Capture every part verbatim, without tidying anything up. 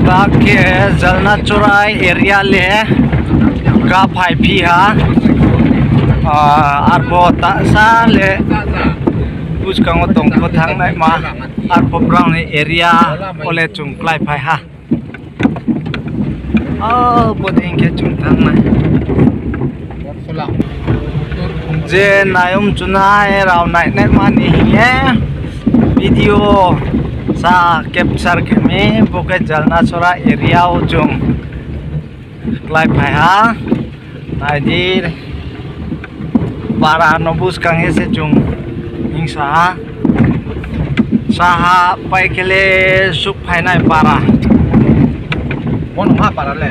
Takhe Jalnachora area le kaphaiphi ha. Ah, arphuh tasa le buskang wo tong pho thanngnaima. Arphuh brao ni area wo le chung kláiphai ha. O, bodei khe chung thanngnai. Je naiom chunai rao nainaima ni hing ye video sa capture khe mi, bo khe Jalnachora area wo chung kláiphai ha. Nai di, para no buskang ye se chung hingsa ha. Saha pai khe le suhphainai para. Bono ha para le?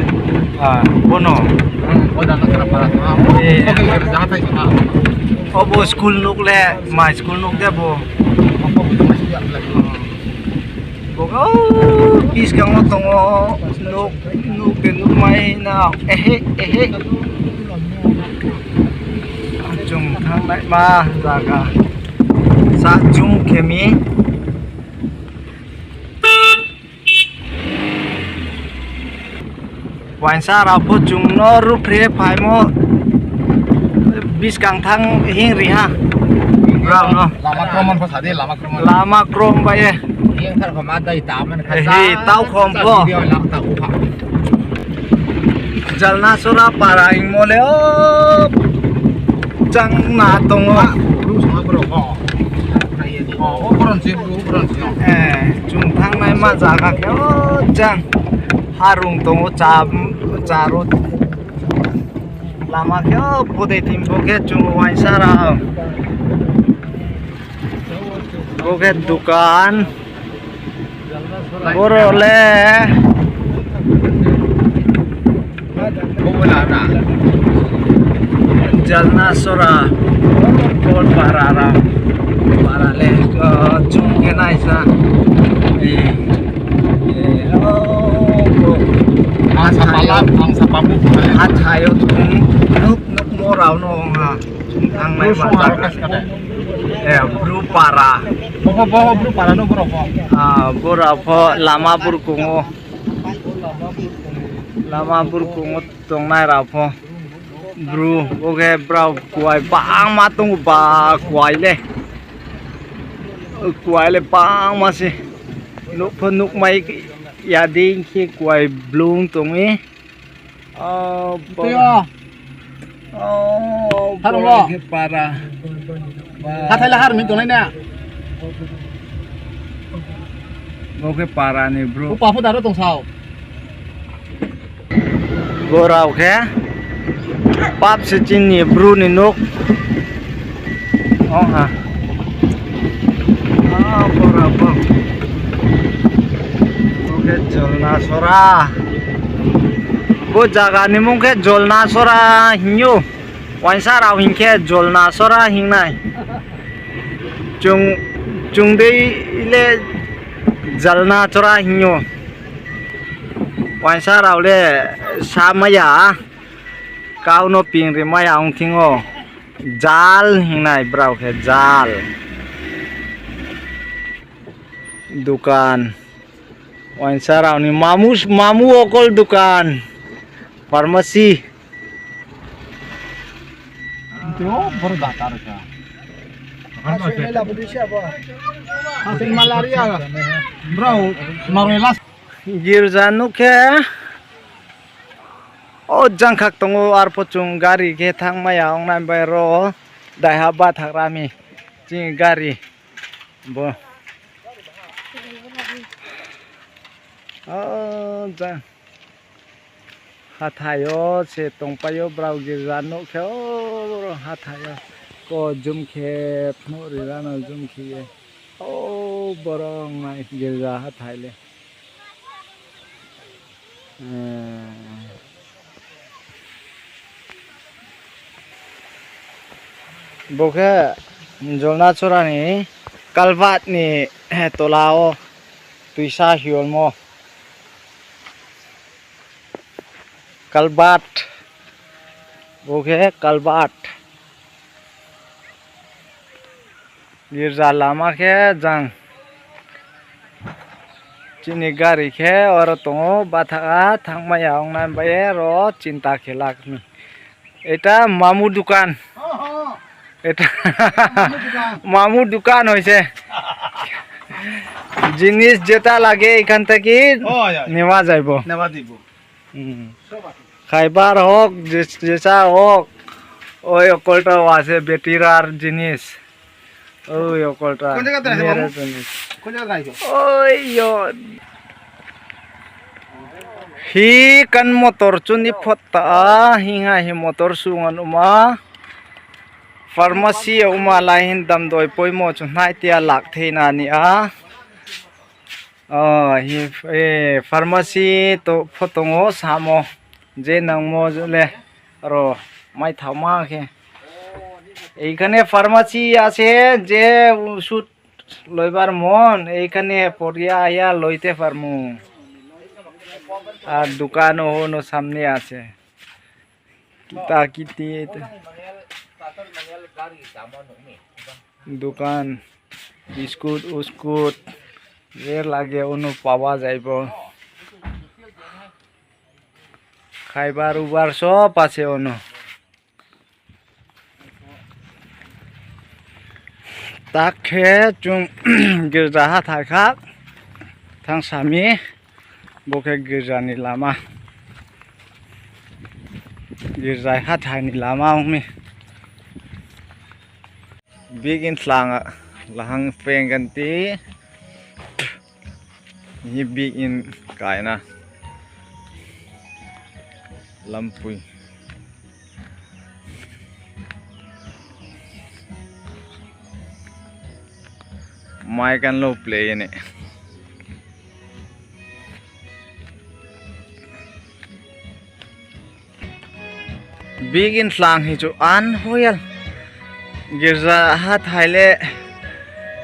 Ah, bono. Obo school nouh le, mai school nouh de bo. Bo, o, buskang wo tong ou, nouh, nouh khe nuhmai na, ehe, ehe. Chung thanngnaima zaga. Sa chung khe mi. Uaingsa rao pho chung no ruhphreh phaimo, buskang thanng hing ri ha. Brao no. Lama krom bai ye. Hi, tau khom pho. Jalnachora para hingmo le, o, chang na tong ou. Chung thanngnaima zaga khe, o, chang. Harung tong ou, cha, cha ro. Lama khe, o, bodei thim bo khe chung uaingsa rao. Bo khe dukan. Boro le Jalnachora, Kolpara rao. Para le, o, chung khe naisa. Hathái yo chung nuh, nuhmo rao no ong ha. Thanngnaima zaga. Bru para. Boro pho lama burkong ou. Lama burkong ou tongnai rao pho. Bru, bo khe brao kuai bangma tong ou ba, kuai le. Kuai le bangma se. Nouh pho nuhmai ya dei khe kuai blung tong mi. Hathái la har mi tongnai na. Bo khe para ni bru. Upa pho daro tong sao. Bo rao khe pap se chini bru ni nouh. Ong ha. Bo khe Jalnachora. Bo zaga ni mung khe Jalnachora hing ou. Uaingsa rao hing khe Jalnachora hing nai. Chung, chung dei le Jalnachora hing ou. Uaingsa rao le sa mai ya. Kau no ping ri mai ya ong thing ou. Jal hing nai brao khe jal. Dukan. Uaingsa rao ni mamu, mamu okol dukan. Pharmacy. Girja nouh khe, o jang khak tong ou, arphuh chung gari khe thanngmai ya ong nai bai ro, daiha bathagra mi, chini gari bo. O jang. Hathái yo se tongpai ou brao girja nouh khe, o hathái yo. Ko jum khe phnuh ri rano jum khe ye. O boro ong nai girja hathái le. Bo khe Jalnachora ni culvert ni tola wo tuisa hiolmo. Culvert. Bo khe culvert. Girja lama khe jang. Chini gari khe oro tongo, batha a thangmai ya ong nai bai ye ro chinta khe lak ni. এটা মামু দোকান। এটা মামু দোকান হইছে। জিনিস যেটা লাগে এখান থেকে নেওয়া যাইব। নেওয়া দিব। হুম। খাইবার হোক, যে-, যেসা হোক, ওই অকলটা আছে বেটিরার জিনিস। ওই অকলটা কোন জায়গাতে আছে মেয়ের বাবু? জিনিস। কোন জায়গাতে আছে? ওই ইয়ো। Hi kan motor chuni photta, hi ha hi motor sungan uma. Pharmacy uma lai hin dam doi poimo chu hnai tia lak thei na ni a. O, hi, e, pharmacy to photo ngo samo. Je nangmo le ro mai thama khe. এইখানে ফার্মাসি আছে, যে ওষুধ লইবার মন, এইখানে পড়িয়া আয়া লইতে পারমু। আর দোকানও হনো সামনে আছে। কিতা কিতি এতা। দোকান, বিস্কুট, উস্কুট, যে লাগে অনু পাওয়া যাইব। খাইবার উবার সব আছে অনু। Ta khe chung girza hathái kha thanng sami, bo khe girza ni lama, girza hathái ni lama ong mi. Bik in tlang a lahang peng kan ti. Hi bik in kaina lampui. Mai kan lo play ne. Bik in tlang hi chu an hoyal. Girza hathái le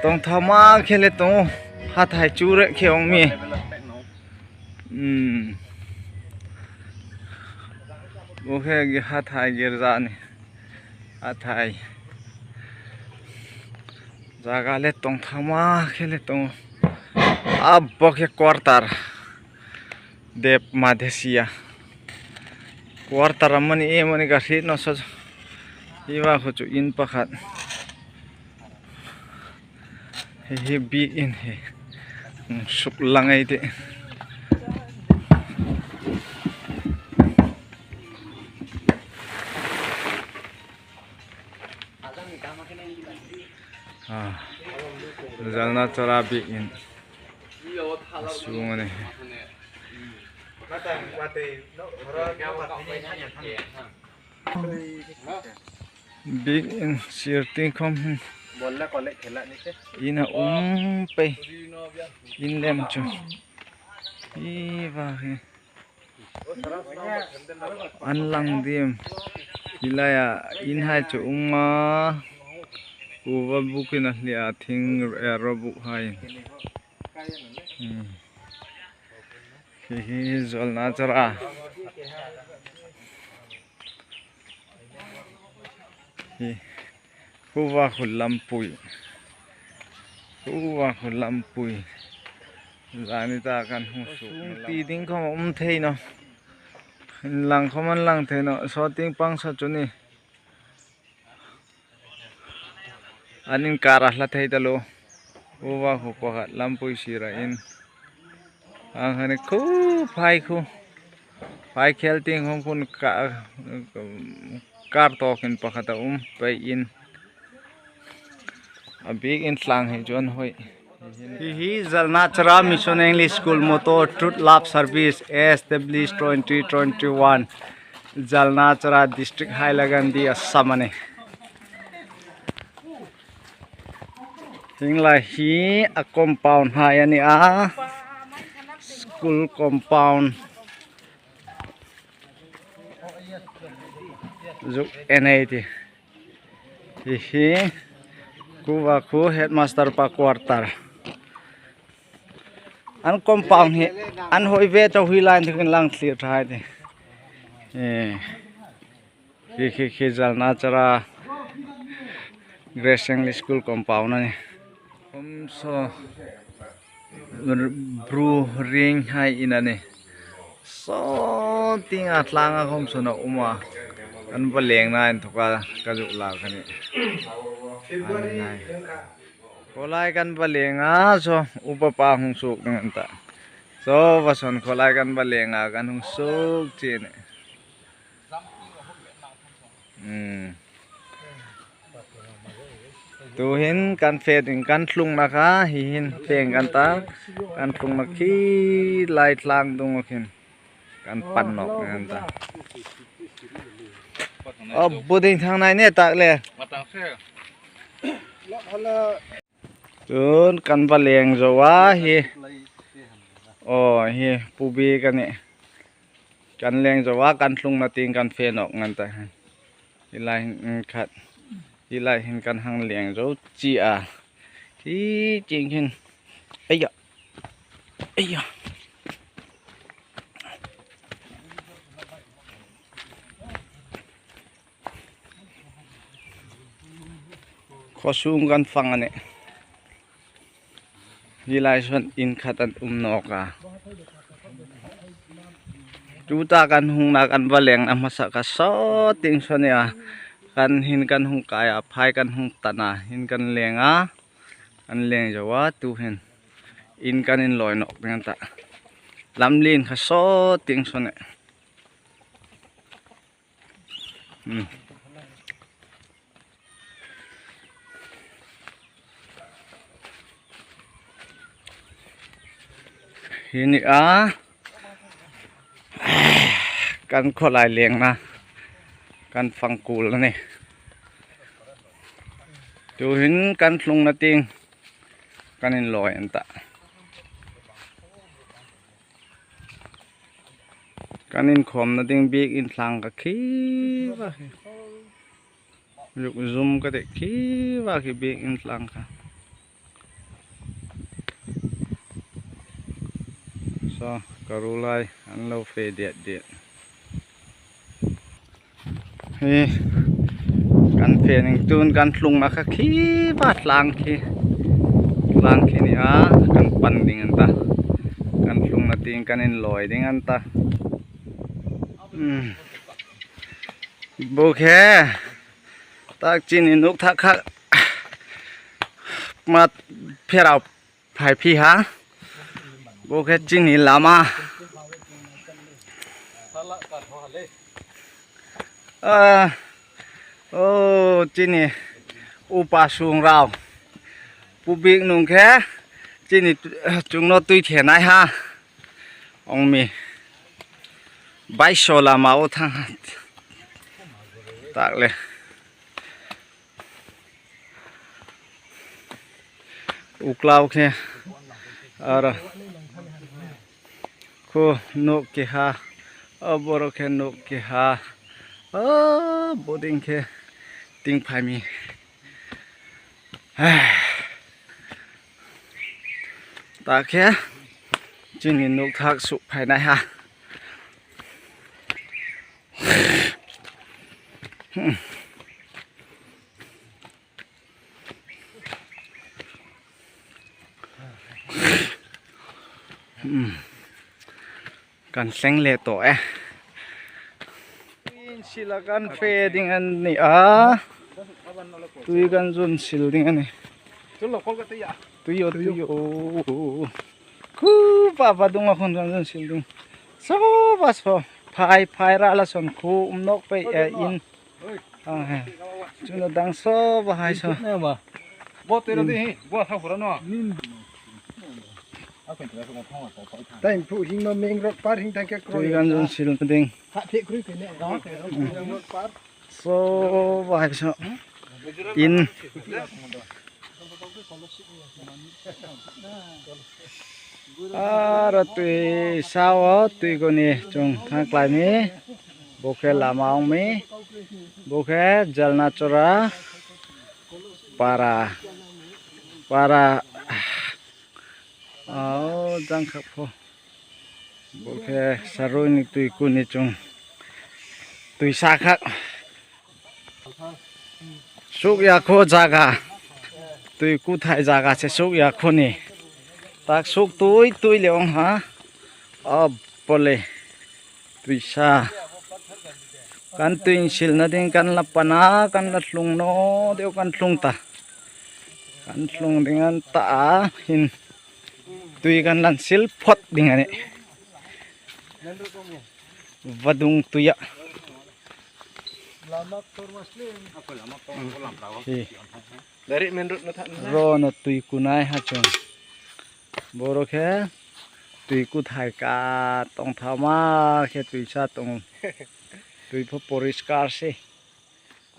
tongthama khe le tong hathái chu re khe ong mi. Hmm. Bo khe hathái girza ni hathái. Zaga le tongthama khe le tong. Abo khe quarter. Dep Madesia. Quarter amani e mani gari no so. Iba kho chu in pakhat. He he bik in he. Suk langai de. Ah, Jalna Chara bik in. Sung ani. Bik in sirting khom hin. Ina um pei. In lem chu. Iba he. An lang dim. Ilai a in hai chu um a. Uba buk in a hli a thing ro buk hai. Hmm. Hi hi Jalna Chara. Hi. Huwa khu lampui. Huwa khu lampui. Jani ta kan hu su. Ti ding khom um thei no. Lang khom an lang thei no. So ting pang so chuni. Anin kara hla thei talo. Uwa khu pakhat lampui sira in. Ang hani khu phai khu. Phai khel ting hong khun ka, kar tok in pakhat a um pai in. A bik in tlang hi jon hoi. Hi hi Jalna Chara Mission English School motto Truth Love Service established twenty twenty-one. Jalna Chara District Hailakandi Assam ani. Hinglai hi a compound hai ani a school compound. Juk N A T. Hi hi. Kuwa khu headmaster pa quarter. An compound hi. An hoi ve to hui line thu kin lang clear thai ti. Eh. Khi khi khi Jalna Chara Grace English School compound ani. Hom so Bru ring hai inani. So ting a tlang a khom sono uma. Kan baleng na in thoka kajouh la kani. Ai, ai. Kholai kan baleng a so upa pa hung suk ngan ta. So bason kholai kan baleng a kan hung suk chini. Hmm. Tu hin kan phe ding kan thlung na kha, hi hin phe kan ta, kan thlung na khi lai tlang dung khin. Kan pan nok ngan ta. O, buding thang nai ne tak le. Tun kan baleng jo wa hi. O, hi pubi kani. Kan leng jo wa kan thlung na ting kan phe nok ngan ta. Hi lai hin khat. Hi lai hin kan hang leng jo chi a. Hi ching hin. Aya. Aya. Khosung kan phang ani. Hi lai son in khat an um nok a. Tuta kan hung na kan baleng na masa ka so ting son ya. Kan hin kan hung kaya phai kan hung tana hin kan leng a. Kan leng jo wa tu hin. In kan in loi nok ngan ta. Lamlin kha so ting son e. Hmm. Hini a kan kholai leng na kan phang kul na ni. Tu hin kan thlung na ting kan in loi an ta. Kan in khom na ding bik in thlang ka khi ba. Yuk zum ka de khi ba khi bik in thlang ka. So, ka ru lai an lo phe diat diat. Hi, kan phe ning tun kan thlung na kha khi ba thlang khi. Thlang khi ni a, kan pan ding an ta. Kan thlung na ting kan in loi ding an ta. Hmm. Bo khe, tak chini nuk thak kha. Ma pherao Phaiphi ha. Bo khe chini lama. Ah, o, chini upa sung rao. Pubik nung khe chini tu-, chung no tuithenai ha. Ong mi. Baiso lama wo thang ha. Takle. Uklau khe, aro, kho nok keha, aboro khe nok keha, o, boding khe tingphai mi. Ta khe chini nukthak suhphainaiha. Kan seng le to e. Sila kan phe ding an ni a. Tui kan zun sil ding an ni. Tui yo, tui yo. Khu pa pa dung a khon kan zun sil ding. So ba so. Phai, phai ra la son khu um nok pe e in. Chuno dang so bahai so. Bo tui ra di hi, bo sa phura no. Tui kan zun sil ding. So bahai so. In. Aro tui sa wo tui goni chung thangklai mi. Bo khe lama ong mi. Bo khe Jalnachora para. Para. O jang kha pho. Bo khe saroi ni tui ku ni chung. Tui sa kha. Suk ya kho zaga. Tui kuthai zaga se suk ya kho ni. Taksuh tui tui le ong ha. Abo le tuisa. Kan tui sil na ding kan la pana, kan la hlung no deo kan hlung ta. Kan hlung ding an ta a hin. Tui kan lan sil phot ding ani. Vadung tui ya. Hi. Ro no tui kunai ha chung. Boro khe tui kuthai ka tongthama khe tuisa tong. Tui pho poriskar se.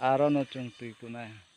Aro no chung tui kunai ha.